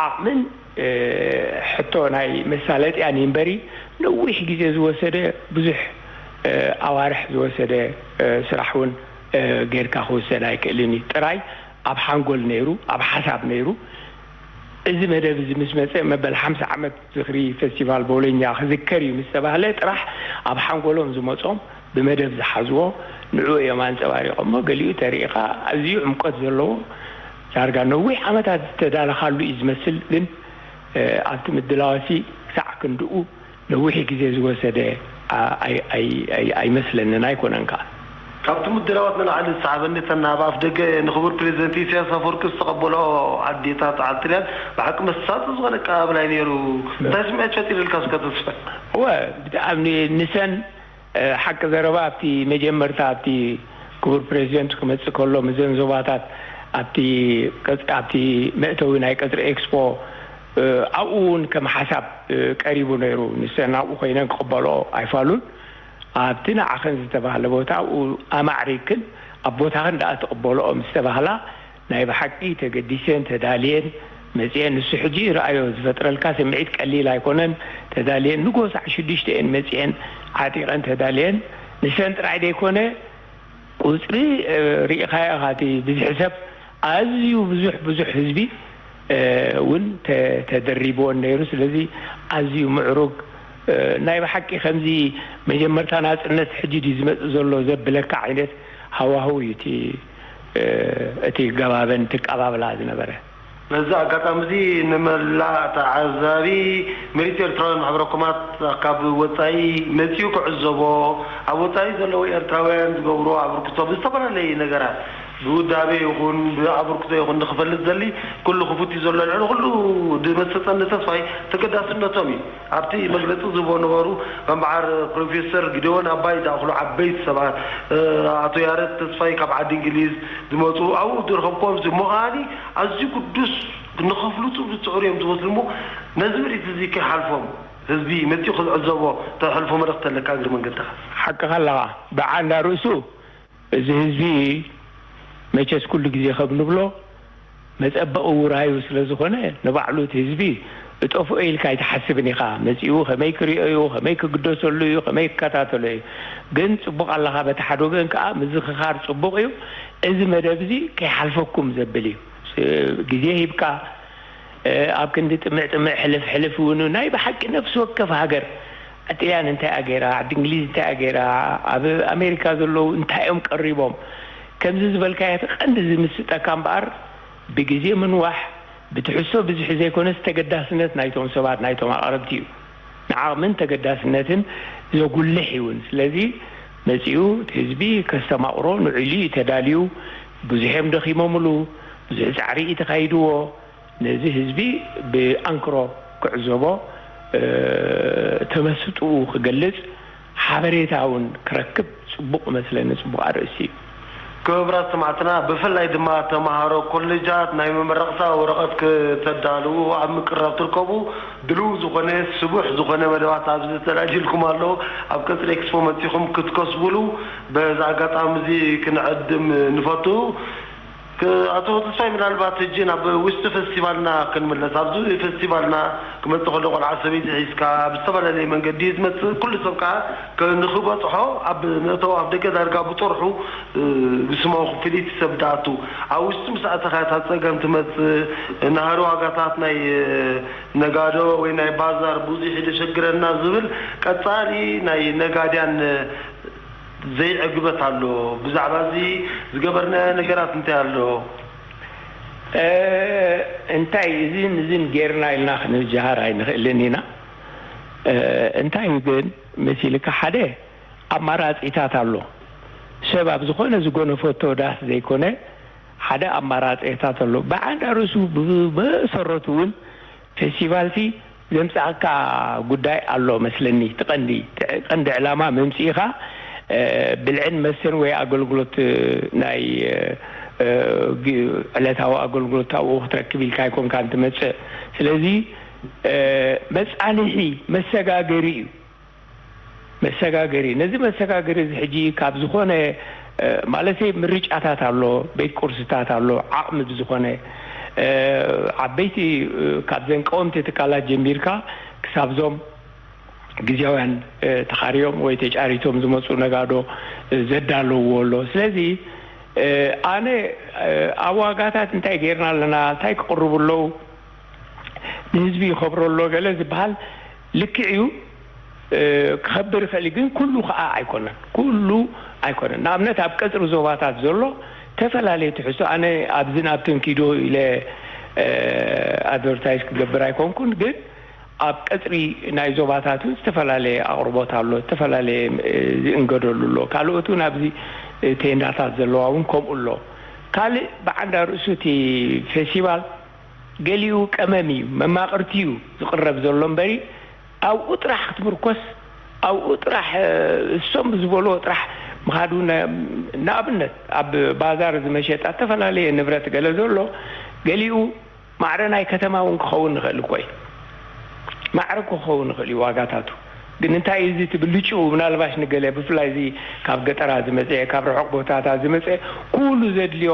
ዓቕምን ሕቶ ናይ መሳለጥያ እምበሪ ነዊሕ ግዜ ዝወሰደ ብዙሕ ኣዋርሕ ዝወሰደ ስራሕ እውን ጌርካ ክውሰድ ኣይክእልን እዩ። ጥራይ ኣብ ሓንጎል ነይሩ፣ ኣብ ሓሳብ ነይሩ። እዚ መደብ እዚ ምስ መፀ መበል ሓምሳ ዓመት ዝኽሪ ፌስቲቫል ቦሎኛ ክዝከር እዩ ምስ ተባህለ ጥራሕ ኣብ ሓንጎሎም ዝመፆም ብመደብ ዝሓዝዎ ንዑ እዮም ኣንፀባሪቖሞ። ገሊኡ ተሪኢኻ ኣዝዩ ዕምቆት ዘለዎ ዳርጋ ነዊሕ ዓመታት ዝተዳለኻሉ እዩ ዝመስል። ግን ኣብቲ ምድላዋሲ ክሳዕ ክንድኡ ነዊሕ ግዜ ዝወሰደ ኣይመስለንን ኣይኮነን ከዓ። ካብቲ ምድላዋት ንላዕሊ ዝሰዓበኒ እተን ኣብ ኣፍ ደገ ንክቡር ፕሬዚደንት ኢሳያስ ኣፈወርቂ ዝተቐበልኦ ኣዴታት ዓዲ ጥልያን ብሓቂ መሳጢ ዝኾነ ኣቀባብላ እዩ ነይሩ። እንታይ ስምዒት ፈጢሩልካ እስከ ተስፋ? እወ ብጣዕሚ ንሰን ሓቂ ዘረባ ኣብቲ መጀመርታ ኣብቲ ክቡር ፕሬዚደንት ክመፅእ ከሎ ምዘን ዞባታት ኣብቲ ኣብቲ መእተዊ ናይ ቀፅሪ ኤክስፖ ኣብኡ እውን ከም ሓሳብ ቀሪቡ ነይሩ። ንሰን ኣብኡ ኮይነን ክቕበልኦ ኣይፋሉን። ኣብቲ ንዓኽን ዝተባህለ ቦታ ኣብኡ ኣማዕሪግክን ኣብ ቦታኽን ደኣ ትቕበልኦ ምስ ተባህላ ናይ ብሓቂ ተገዲሰን ተዳልየን መጺኤን። ንሱ ሕጂ ርኣዮ ዝፈጥረልካ ስምዒት ቀሊል ኣይኮነን። ተዳልየን ንጎ ሰዓት ሽዱሽተ እየን መጺኤን ዓጢቐን ተዳልየን። ንሰን ጥራይ ዘይኮነ ቁጽሪ ርኢኻዮ ኢኻ እቲ ብዝሒ ሰብ ኣዝዩ ብዙሕ ብዙሕ ህዝቢ እውን ተደሪብዎን ነይሩ። ስለዚ ኣዝዩ ምዕሩግ ናይ ብሓቂ ከምዚ መጀመርታ ናጽነት ሕጂ ድዩ ዝመጽእ ዘሎ ዘብለካ ዓይነት ሃዋህው እዩ እቲ እቲ ገባበን እቲ ኣቀባብላ ዝነበረ። በዚ ኣጋጣሚ እዚ ንመላእ ተዓዛቢ ሚሊት ኤርትራውያን ማሕበረ ኮማት ካብ ወጻኢ መጺኡ ክዕዘቦ፣ ኣብ ወጻኢ ዘለዉ ኤርትራውያን ዝገብርዎ ኣበርክቶ ብዝተፈላለየ ነገራት ብውዳቤ ይኹን ብኣበርክቶ ይኹን ንኽፈልጥ ዘሊ ኩሉ ክፉት እዩ ዘሎ። ልዕሊ ኩሉ ዝመሰጠኒ ተስፋይ ተገዳስነቶም እዩ። ኣብቲ መግለጺ ዝህቦ ነበሩ ከም በዓል ፕሮፌሰር ጊደዎን ኣባይ ዝኣኽሉ ዓበይቲ ሰባት፣ ኣቶ ያረድ ተስፋይ ካብ ዓዲ እንግሊዝ ዝመፁ ኣብኡ ዝረኸብክዎም እዚ ምዃኒ ኣዝዩ ግዱስ ንኸፍልጡ ዝፅዕሩ እዮም ዝመስሉ እሞ ነዚ ምርኢት እዚ ከይሓልፎም ህዝቢ መፂኡ ክዕዘቦ ተሕልፎ መልእኽቲ ኣለካ እግሪ መንገድኻ። ሓቅኻ ኣለኻ። ብዓንዳ ርእሱ እዚ ህዝቢ መቸስ ኩሉ ግዜ ከም ንብሎ መጸበቒ ውራዩ ስለ ዝኾነ ንባዕሉ እቲ ህዝቢ እጠፍኦ ኢልካ ኣይትሓስብን ኢኻ። መጺኡ ከመይ ክርእዮ እዩ፣ ከመይ ክግደሰሉ እዩ፣ ከመይ ክከታተሎ እዩ። ግን ጽቡቕ ኣለኻ፣ በቲ ሓደ ወገን ከኣ ምዝኽኻር ጽቡቕ እዩ። እዚ መደብ እዚ ከይሓልፈኩም ዘብል እዩ። ግዜ ሂብካ ኣብ ክንዲ ጥምዕ ጥምዕ ሕልፍ ሕልፍ እውን ናይ ብሓቂ ነፍሲ ወከፍ ሃገር ጥልያን እንታይ እያ ገይራ፣ ዓዲ እንግሊዝ እንታይ እያ ገይራ፣ ኣብ ኣሜሪካ ዘለዉ እንታይ እዮም ቀሪቦም፣ ከምዚ ዝበልካዮ እቲ ቀንዲ ዝምስጠካ እምበኣር ብግዜ ምንዋሕ ብትሕዝቶ ብዝሒ ዘይኮነስ ተገዳስነት ናይቶም ሰባት ናይቶም ኣቕረብቲ እዩ። ንዓቕምን ተገዳስነትን ዘጉልሕ እውን። ስለዚ መጺኡ እቲ ህዝቢ ከስተማቕሮ ንዑ ኢሉ እዩ ተዳልዩ። ብዙሕ እዮም ደኺሞምሉ፣ ብዙሕ ጻዕሪ እዩ ተኻይድዎ። ነዚ ህዝቢ ብኣንክሮ ክዕዘቦ፣ ተመስጥኡ ክገልጽ፣ ሓበሬታ እውን ክረክብ ጽቡቕ መስለኒ፣ ጽቡቕ ኣርእስቲ እዩ። ክቡራት ሰማዕትና፣ ብፍላይ ድማ ተምሃሮ ኮሌጃት ናይ መመረቕታ ወረቐት ክተዳልዉ ኣብ ምቅራብ ትርከቡ። ድልው ዝኾነ ስቡሕ ዝኾነ መደባት ኣብዚ ተዳልዩልኩም ኣሎ። ኣብ ቀጽሪ ኤክስፖ መጺኹም ክትከስቡሉ በዚ ኣጋጣሚ እዚ ክንዕድም ንፈቱ። ኣቶ ተስፋይ፣ ምናልባት ሕጂ ናብ ውሽጢ ፌስቲቫልና ክንምለስ። ኣብዚ ፌስቲቫልና ክመጽእ ከሎ ቆልዓ ሰበይቲ ሒዝካ ብዝተፈላለየ መንገዲ እዩ ዝመጽእ። ኩሉ ሰብ ከኣ ከ- ንኽበጽሖ ኣብ መእተዊ ኣፍ ደገ ዳርጋ ብጦርሑ እ፣ ብስማዊ ክፍሊት ሰብ ድኣቱ። ኣብ ውሽጢ ምስ ኣተኻ እታ ጸገም ትመጽእ። ናህሪ ዋጋታት ናይ እ፣ ነጋዶ ወይ ናይ ባዛር ብዙሕ እዩ ዘሸግረና ዝብል ቀጻሊ ናይ ነጋድያን እ፣ ዘይዕግበት ኣሎ። ብዛዕባ እዚ ዝገበርናዮ ነገራት እንታይ ኣሎ? እንታይ እዚን እዚን ጌርና ኢልና ክንጀሃር ኣይንኽእልን ኢና። እንታይ እዩ ግን መሲልካ፣ ሓደ ኣማራፂታት ኣሎ። ሰብ ኣብ ዝኾነ ዝጎነፈቶ ዳስ ዘይኮነ ሓደ ኣማራፂታት ኣሎ። ብዓንዳ ርእሱ ብመሰረቱ እውን ፌስቲቫልሲ ዘምፅኣካ ጉዳይ ኣሎ መስለኒ። እቲ ቀንዲ ቀንዲ ዕላማ መምፅኢኻ ብልዕን መስተን ወይ ኣገልግሎት ናይ ዕለታዊ ኣገልግሎት ኣብኡ ክትረክብ ኢልካ ኣይኮንካን ትመፅእ። ስለዚ መፃንሒ መሰጋገሪ እዩ። መሰጋገሪ ነዚ መሰጋገሪ እዚ ሕጂ ካብ ዝኾነ ማለተይ ምርጫታት ኣሎ፣ ቤት ቁርስታት ኣሎ፣ ዓቕሚ ብዝኾነ ዓበይቲ ካብዘን ቀወምቲ ትካላት ጀሚርካ ክሳብዞም ግዜያውያን ተኻርዮም ወይ ተጫሪቶም ዝመፁ ነጋዶ ዘዳለውዎ ኣሎ። ስለዚ ኣነ ኣብ ዋጋታት እንታይ ጌርና ኣለና፣ እንታይ ክቕርቡ ኣለዉ፣ ንህዝቢ ይኸብሮ ኣሎ ገለ ዝበሃል ልክዕ እዩ፣ ክኸብር ይኽእል እዩ። ግን ኩሉ ከዓ ኣይኮነን፣ ኩሉ ኣይኮነን። ንኣብነት ኣብ ቀፅሪ ዞባታት ዘሎ ተፈላለየ ትሕዝቶ፣ ኣነ ኣብዚ ናብ ተንኪዶ ኢለ ኣድቨርታይዝ ክገብር ኣይኮንኩን፣ ግን ኣብ ቀፅሪ ናይ ዞባታት እውን ዝተፈላለየ ኣቕርቦት ኣሎ፣ ዝተፈላለየ ዝእንገደሉ ኣሎ። ካልኦት እውን ኣብዚ ቴንዳታት ዘለዋ እውን ከምኡ ኣሎ። ካልእ ብዓንዳ ርእሱ እቲ ፌስቲቫል ገሊኡ ቀመም እዩ፣ መማቕርቲ እዩ ዝቕረብ ዘሎ እምበሪ ኣብኡ ጥራሕ ክትምርኮስ ኣብኡ ጥራሕ እሶም ዝበልዎ ጥራሕ ምኻዱ ንኣብነት ኣብ ባዛር እዚ መሸጣ ዝተፈላለየ ንብረት ገለ ዘሎ ገሊኡ ማዕረ ናይ ከተማ እውን ክኸውን ንኽእል እኮ እዩ። ማዕረ ክኸውን ይኽእል እዩ ዋጋታቱ። ግን እንታይ እዩ እዚ እቲ ብልጭኡ ምናልባሽ ንገለ ብፍላይ እዚ ካብ ገጠራት ዝመፀ ካብ ርሑቕ ቦታታት ዝመፀ ኩሉ ዘድልዮ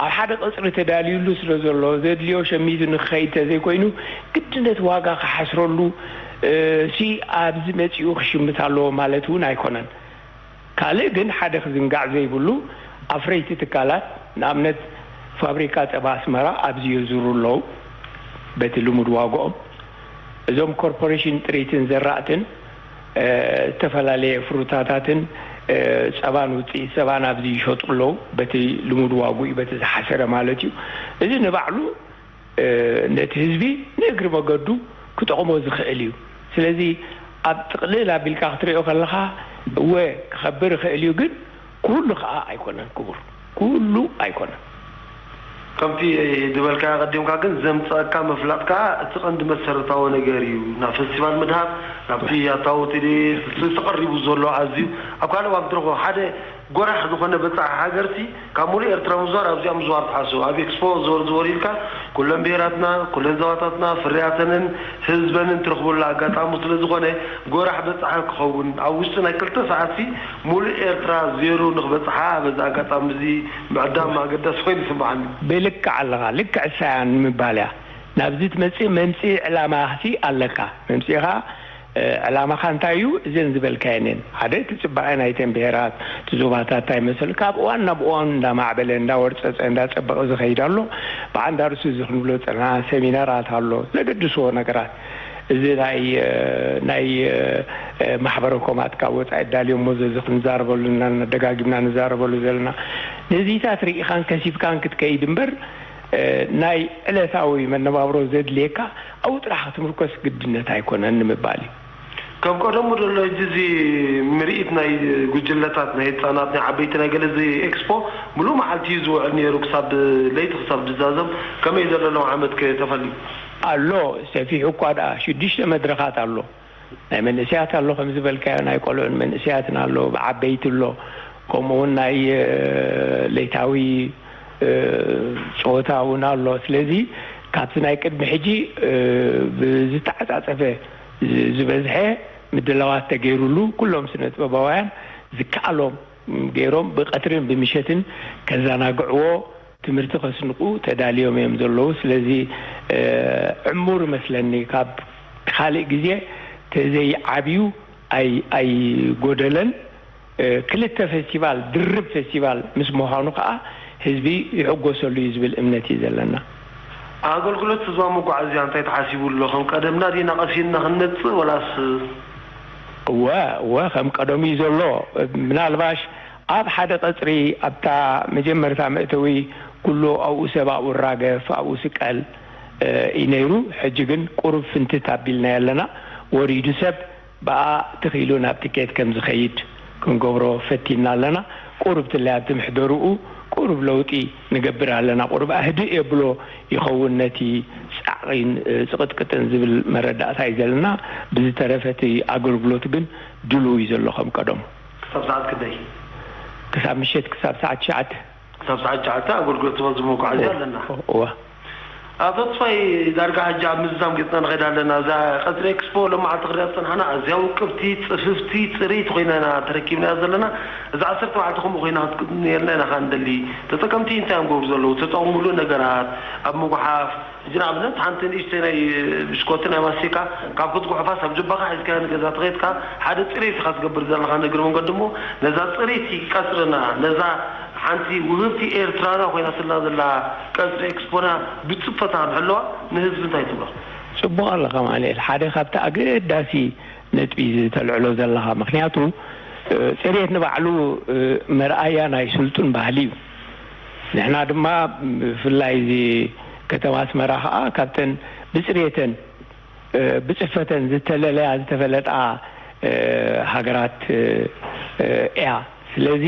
ኣብ ሓደ ቀፅሪ ተዳልዩሉ ስለ ዘሎ ዘድልዮ ሸሚቱ ንክኸይድ ተዘይኮይኑ ግድነት ዋጋ ክሓስረሉ ሲ ኣብዚ መፂኡ ክሽምት ኣለዎ ማለት እውን ኣይኮነን። ካልእ ግን ሓደ ክዝንጋዕ ዘይብሉ ኣፍረይቲ ትካላት ንኣብነት ፋብሪካ ፀባ ኣስመራ ኣብዚ የዙሩ ኣለዉ በቲ ልሙድ ዋግኦም። እዞም ኮርፖሬሽን ጥሪትን ዘራእትን ዝተፈላለየ ፍሩታታትን ፀባን ውፅኢት ፀባን ኣብዚ ይሸጡ ኣለዉ በቲ ልሙድ ዋጉ እዩ በቲ ዝሓሰረ ማለት እዩ። እዚ ንባዕሉ ነቲ ህዝቢ ንእግሪ መገዱ ክጠቕሞ ዝኽእል እዩ። ስለዚ ኣብ ጥቕልል ኣቢልካ ክትሪኦ ከለኻ እወ ክኸብር ይኽእል እዩ፣ ግን ኩሉ ከዓ ኣይኮነን ክቡር፣ ኩሉ ኣይኮነን። ከምቲ ዝበልካዮ ቀዲምካ ግን ዘምፀአካ ምፍላጥ ከዓ እቲ ቀንዲ መሰረታዊ ነገር እዩ። ናብ ፌስቲቫል ምድሃብ ናብቲ ኣታዊ ቴሌ ተቐሪቡ ዘሎ ኣዝዩ ኣብ ካልእ እዋን ትረኽቦ ሓደ ጎራሕ ዝኾነ በፃሒ ሃገርሲ ካብ ሙሉእ ኤርትራ ምዝዋር ኣብዚኣ ምዝዋር ትሓስብ ኣብ ኤክስፖ ዘወር ዘወር ኢልካ ኩለን ብሄራትና ኩለን ዘባታትና ፍርያተንን ህዝበንን ትረኽበሉ ኣጋጣሚ ስለ ዝኾነ ጎራሕ በፃሒ ክኸውን ኣብ ውሽጢ ናይ ክልተ ሰዓትሲ ሙሉእ ኤርትራ ዜሩ ንክበፅሓ በዚ ኣጋጣሚ እዚ ምዕዳም ኣገዳሲ ኮይኑ ይስምዓኒ። ብልክዕ ኣለኻ፣ ልክዕ እሳያ ንምባል እያ ናብዚ ትመፅእ መምፅኢ ዕላማኻሲ ኣለካ። መምፅኢኻ ዕላማኻ እንታይ እዩ? እዘን ዝበልካየን እየን። ሓደ እቲ ፅባቐ ናይተን ብሄራት እቲ ዞባታት እንታይ መሰሉ ካብ እዋን ናብ እዋን እንዳማዕበለ እንዳወርፀፀ እንዳፀበቐ ዝኸይድ ኣሎ። ብዓንዳ ርእሱ እዚ ክንብሎ ዝፀናና ሰሚናራት ኣሎ ዘገድስዎ ነገራት እዚ ናይ ናይ ማሕበረ ኮማት ካብ ወፃኢ ዳልዮሞ ዘዚ ክንዛረበሉ እና ደጋጊምና ንዛረበሉ ዘለና ነዚታት ርኢኻን ከሲብካን ክትከይድ እምበር ናይ ዕለታዊ መነባብሮ ዘድልየካ ኣብኡ ጥራሕ ክትምርኮስ ግድነት ኣይኮነን ንምባል እዩ። ከም ቀደሙ ዘሎ ሕጂ እዚ ምርኢት ናይ ጉጅለታት ናይ ህፃናት ናይ ዓበይቲ ናይ ገለ እዚ ኤክስፖ ሙሉእ መዓልቲ እዩ ዝውዕል ነይሩ ክሳብ ለይቲ ክሳብ ዝዛዘም ከመይ ዘሎ ሎም ዓመት ከ ተፈልዩ? ኣሎ ሰፊሑ እኳ ደኣ ሽዱሽተ መድረኻት ኣሎ ናይ መንእሰያት ኣሎ ከም ዝበልካዮ ናይ ቆልዑን መንእሰያትን ኣሎ ብዓበይቲ ኣሎ ከምኡ እውን ናይ ለይታዊ ፀወታ እውን ኣሎ ስለዚ ካብቲ ናይ ቅድሚ ሕጂ ብዝተዓፃፀፈ ዝበዝሐ ምድላዋት ተገይሩሉ ኩሎም ስነ ጥበባውያን ዝከኣሎም ገይሮም ብቀትርን ብምሸትን ከዘናግዕዎ ትምህርቲ ከስንቁ ተዳልዮም እዮም ዘለዉ። ስለዚ ዕሙር መስለኒ ካብ ካልእ ግዜ ተዘይዓብዩ ኣይጎደለን። ክልተ ፌስቲቫል ድርብ ፌስቲቫል ምስ ምዃኑ ከዓ ህዝቢ ይሕጎሰሉ እዩ ዝብል እምነት እዩ ዘለና። ኣገልግሎት ህዝባዊ መጓዓዝያ እንታይ ተሓሲቡ ኣሎ? ከም ቀደምና ዲና ቀሲንና ክንመፅእ ወላስ? እወ እወ ከም ቀደሙ እዩ ዘሎ። ምናልባሽ ኣብ ሓደ ቀፅሪ ኣብታ መጀመርታ መእተዊ ኩሉ ኣብኡ ሰብ ኣብኡ ራገፍ ኣብኡ ስቀል እዩ ነይሩ። ሕጂ ግን ቁሩብ ፍንትት ኣቢልናዮ ኣለና። ወሪዱ ሰብ ብኣ ትኺሉ ናብ ትኬት ከም ዝኸይድ ክንገብሮ ፈቲንና ኣለና። ቁሩብ ትለይ ኣብቲ ምሕደርኡ ቁሩብ ለውጢ ንገብር ኣለና። ቁሩብ ኣህድእ የብሎ ይኸውን ነቲ ጻዕቒን ጽቕጥቅጥን ዝብል መረዳእታ እዩ ዘለና። ብዝተረፈ እቲ ኣገልግሎት ግን ድሉው እዩ ዘሎ ከም ቀደሙ። ክሳብ ሰዓት ክንደይ? ክሳብ ምሸት ክሳብ ሰዓት ትሽዓተ። ክሳብ ሰዓት ትሽዓተ ኣገልግሎት ህዝቢ መጓዓዝያ ኣለና። እወ። ኣቶ ተስፋይ ዳርጋ ሕጂ ኣብ ምዝዛም ገጽና ንኸይድ ኣለና። እዛ ቀጽሪ ኤክስፖ ሎማዓልቲ ክሪኣ ዝጸናሕና ኣዝያ ውቅብቲ፣ ጽፍፍቲ፣ ጽርይቲ ኮይና ኢና ተረኪብናያ ዘለና። እዛ ዓሰርተ መዓልቲ ከምኡ ኮይና ክትቅጽል ነርና ኢና ከኣ ንደሊ። ተጠቀምቲ እንታይ እዮም ገብሩ ዘለዉ? ተጠቐምሉ ነገራት ኣብ ምጉሓፍ፣ ሕጂ ንኣብነት ሓንቲ ንእሽተይ ናይ ብሽኮቲ ናይ ማስቲካ ካብ ክትጉሕፋስ ኣብ ጅባኻ ሒዝካያ ንገዛ ተኸይድካ ሓደ ጽሬት ኢኻ ትገብር ዘለኻ ንእግሪ መንገዲ እሞ ነዛ ጽሬቲ ቀጽርና ነዛ ሓንቲ ውህብቲ ኤርትራና ኮይና ስላ ዘላ ቀጽሪ ኤክስፖና ብጽፈታ ንሕለዋ ንህዝቢ እንታይ ትብሎ? ጽቡቕ ኣለኻ ኣማኑኤል፣ ሓደ ካብቲ ኣገዳሲ ነጥቢ ዝተልዕሎ ዘለኻ፣ ምኽንያቱ ጽሬት ንባዕሉ መርኣያ ናይ ስልጡን ባህሊ እዩ። ንሕና ድማ ብፍላይ እዚ ከተማ ኣስመራ ከዓ ካብተን ብጽሬተን ብጽፈተን ዝተለለያ ዝተፈለጣ ሃገራት እያ። ስለዚ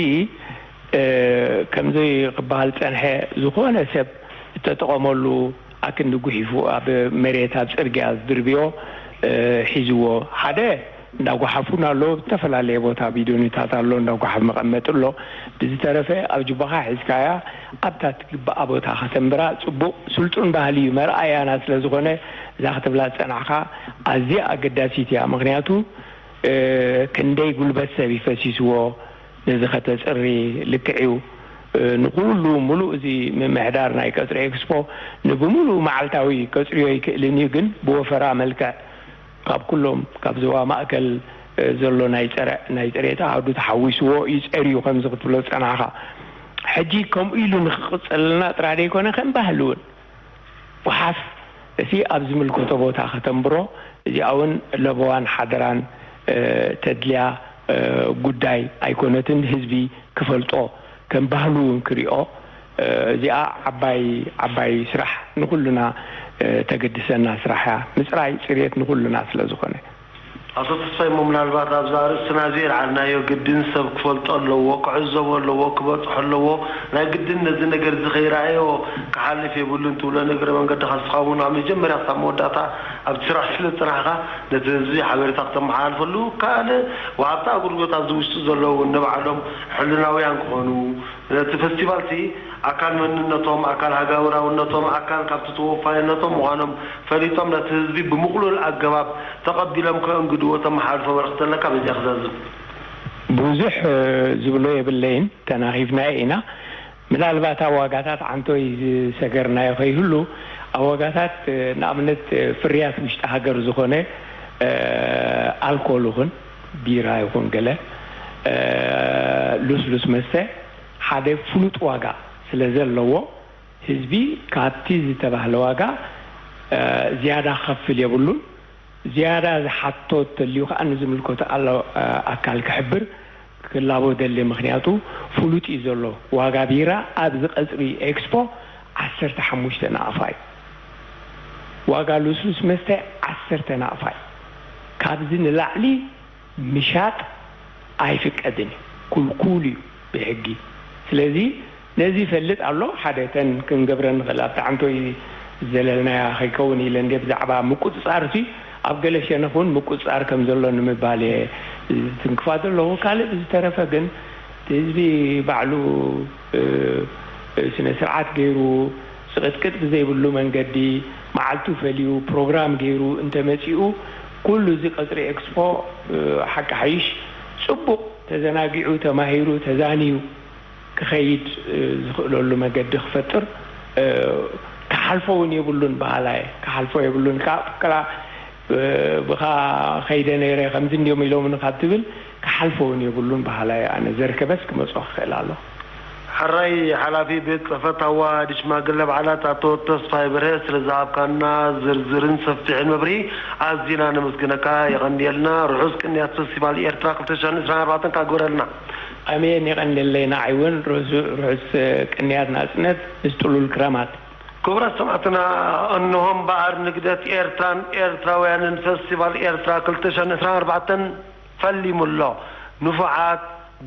ከምዚ ክበሃል ዝጸንሐ ዝኾነ ሰብ እተጠቐመሉ ኣክንዲ ጉሒፉ ኣብ መሬት ኣብ ጽርግያ ዝድርብዮ ሒዝዎ ሓደ እንዳጓሓፉን ኣለዉ። ዝተፈላለየ ቦታ ቪድዮኒታት ኣሎ፣ እንዳጓሓፍ መቐመጢ ኣሎ። ብዝተረፈ ኣብ ጅባኻ ሒዝካያ ኣብታ ትግባኣ ቦታ ከተንብራ ጽቡቕ ስልጡን ባህሊ እዩ። መርኣያና ስለ ዝኾነ እዛ ክትብላ ዝጸናሕካ ኣዝያ ኣገዳሲት እያ። ምኽንያቱ ክንደይ ጉልበት ሰብ እዩ ፈሲስዎ ነዚ ከተጽሪ። ልክዕ እዩ ንኩሉ ሙሉእ እዚ ምምሕዳር ናይ ቀጽሪ ኤክስፖ ንብሙሉእ መዓልታዊ ከጽርዮ ኣይክእልን እዩ፣ ግን ብወፈራ መልክዕ ካብ ኩሎም ካብ ዞባ ማእከል ዘሎ ናይ ጸረ ናይ ጽሬት ኣሃዱ ተሓዊስዎ እዩ ጸርዩ ከምዚ ክትብሎ ዝጸናሕካ። ሕጂ ከምኡ ኢሉ ንክቕጽለልና ጥራሕ ደይኮነ ከም ባህሊ እውን ጓሓፍ እቲ ኣብ ዝምልከቶ ቦታ ከተንብሮ እዚኣ እውን ለበዋን ሓደራን ተድልያ ጉዳይ ኣይኮነትን። ህዝቢ ክፈልጦ ከም ባህሉ እውን ክሪኦ እዚኣ ዓባይ ዓባይ ስራሕ ንኩልና ተገድሰና ስራሕ እያ። ምፅራይ ፅሬት ንኩልና ስለ ዝኾነ። ኣቶ ተስፋይ እሞ ምናልባት ኣብዛ ኣርእስትና እዚ የልዓልናዮ ግድን ሰብ ክፈልጦ ኣለዎ፣ ክዕዘቦ ኣለዎ፣ ክበፅሖ ኣለዎ፣ ናይ ግድን ነዚ ነገር እዚ ከይረኣዮ ክሓልፍ የብሉን ትብሎ ንእግረ መንገድኻ ንስኻ እውን ኣብ መጀመርያ ክሳብ መወዳእታ ኣብቲ ስራሕ ስለ ዝፀናሕካ ነቲ ህዝቢ ሓበሬታ ክተመሓላልፈሉ ካልእ ወሃብቲ ኣገልግሎት ኣብዚ ውሽጢ ዘለዉ እውን ንባዕሎም ሕልናውያን ክኾኑ ነቲ ፈስቲቫልሲ ኣካል መንነቶም፣ ኣካል ሃገራውነቶም፣ ኣካል ካብቲ ተወፋይነቶም ምዃኖም ፈሊጦም ነቲ ህዝቢ ብምቕሉል ኣገባብ ተቐቢሎም ከእንግድዎ ተመሓላልፎ መልእኽቲ ኣለካ በዚኣ ክዛዝም። ብዙሕ ዝብሎ የብለይን፣ ተናኺፍናዮ ኢና። ምናልባት ኣብ ዋጋታት ዓንቶይ ዝሰገርናዮ ከይህሉ ኣብ ዋጋታት ንኣብነት ፍርያት ውሽጢ ሃገር ዝኾነ ኣልኮል ይኹን ቢራ ይኹን ገለ ልስሉስ መስተ ሓደ ፍሉጥ ዋጋ ስለ ዘለዎ፣ ህዝቢ ካብቲ ዝተባህለ ዋጋ ዝያዳ ክኸፍል የብሉን። ዝያዳ ዝሓቶ ተልዩ ከኣ ንዝምልከቶ ኣሎ ኣካል ክሕብር ክላቦ ደሊ። ምኽንያቱ ፍሉጥ እዩ ዘሎ። ዋጋ ቢራ ኣብዚ ቀጽሪ ኤክስፖ ዓሰርተ ሓሙሽተ ናቕፋ እዩ። ዋጋ ልስሉስ መስተ ዓሰርተ ናቕፋ እዩ። ካብዚ ንላዕሊ ምሻጥ ኣይፍቀድን እዩ፣ ክልኩል እዩ ብሕጊ። ስለዚ ነዚ ይፈልጥ ኣሎ። ሓደ እተን ክንገብረን ንኽእል ኣብቲ ዓንቶይ ዝደለልናያ ከይከውን ኢለ እንድየ ብዛዕባ ምቁጽጻር እቲ ኣብ ገለ ሸነኽ እውን ምቁጽጻር ከም ዘሎ ንምባል እየ ዝትንክፋ ዘለኹ። ካልእ ብዝተረፈ ግን እቲ ህዝቢ ባዕሉ ስነ ስርዓት ገይሩ ጽቕጥቅጥ ብዘይብሉ መንገዲ መዓልቱ ፈልዩ ፕሮግራም ገይሩ እንተመጺኡ ኩሉ እዚ ቀጽሪ ኤክስፖ ሓቂ ሓይሽ ጽቡቕ ተዘናጊዑ ተማሂሩ ተዛንዩ ክኸይድ ዝኽእለሉ መገዲ ክፈጥር ክሓልፎ እውን የብሉን በሃላ እየ። ክሓልፎ የብሉን። ብካ ከይደ ነይረ ከምዚ እንዲዮም ኢሎምኒ ካብ ትብል ክሓልፎ እውን የብሉን በሃላ እየ። ኣነ ዘርከበስ ክመፅኦ ክኽእል ኣሎ። ሕራይ ሓላፊ ቤት ፅሕፈት ኣዋሃዲ ሽማግለ በዓላት ኣቶ ተስፋይ በርሀ ስለ ዝሃብካና ዝርዝርን ሰፊሕን መብርሂ ኣዚና ነመስግነካ። የቐንየልና። ርሑስ ቅንያት ፈስቲቫል ኤርትራ ክልተ ሽሕን ዕስራን ኣርባዕተን ካግበረልና። ኣሜን። የቐንየለይ። ንዓይ እውን ርሑስ ቅንያት ናጽነት ምስ ጥሉል ክረማት። ክቡራት ሰማዕትና፣ እንሆ እምበኣር ንግደት ኤርትራን ኤርትራውያንን ፈስቲቫል ኤርትራ ክልተ ሽሕን ዕስራን ኣርባዕተን ፈሊሙ ኣሎ። ንፉዓት፣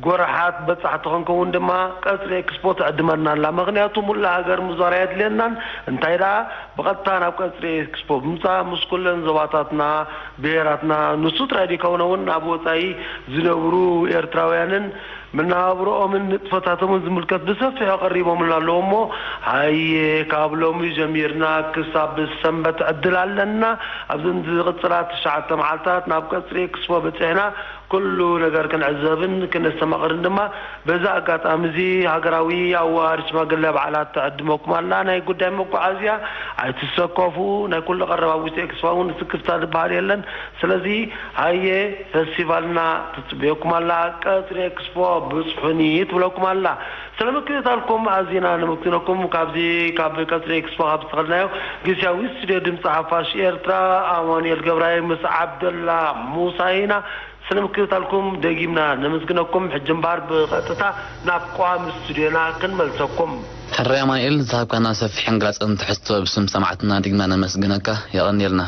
ጎራሓት፣ በጻሕቲ ክንከውን ድማ ቀጽሪ ኤክስፖ ትዕድመና ኣላ። ምኽንያቱ ሙሉእ ሃገር ምዝዋር ኣየድልየናን። እንታይ ደኣ ብቐጥታ ናብ ቀጽሪ ኤክስፖ ብምጻእ ምስ ኩለን ዞባታትና፣ ብሄራትና፣ ንሱ ጥራይ ደይኮነ እውን ኣብ ወጻኢ ዝነብሩ ኤርትራውያንን መነባብሮኦምን ንጥፈታቶምን ዝምልከት ብሰፊሑ ኣቐሪቦምልና ኣለዉ እሞ፣ ሃየ ካብ ሎሚ ጀሚርና ክሳብ ሰንበት ዕድል ኣለና። ኣብዘን ዝቕጽላ ትሽዓተ መዓልታት ናብ ቀጽሪ ኤክስፖ በጺሕና ኩሉ ነገር ክንዕዘብን ክነስተማቕርን ድማ በዚ ኣጋጣሚ እዚ ሃገራዊ ኣዋሃድ ሽማግለ በዓላት ትዕድመኩም ኣላ። ናይ ጉዳይ መጓዓዝያ ኣይትሰከፉ። ናይ ኩሉ ቀረብ ኣብ ውሽጢ ኤክስፖ እውን ስክፍታ ዝበሃል የለን። ስለዚ ሃየ ፈስቲቫልና ትጽበየኩም ኣላ። ቀጽሪ ኤክስፖ ብጽሑኒ ትብለኩም ኣላ። ስለ ምክትታልኩም ኣዚና ነመስግነኩም። ካብዚ ካብ ቀጽሪ ኤክስፖ ካብ ዝተኸልናዮ ግዝያዊ ስቱድዮ ድምፂ ሓፋሽ ኤርትራ ኣማኑኤል ገብራይ ምስ ዓብደላ ሙሳ ኢና። ስለ ምክትታልኩም ደጊምና ነመስግነኩም። ሕጂ እምበኣር ብቐጥታ ናብ ቀዋሚ ስቱድዮና ክንመልሰኩም። ሕራይ ኣማኑኤል፣ ዝሃብካና ሰፊሕን ግላጽን ትሕዝቶ ብስም ሰማዕትና ዲግና ነመስግነካ። የቐንየልና።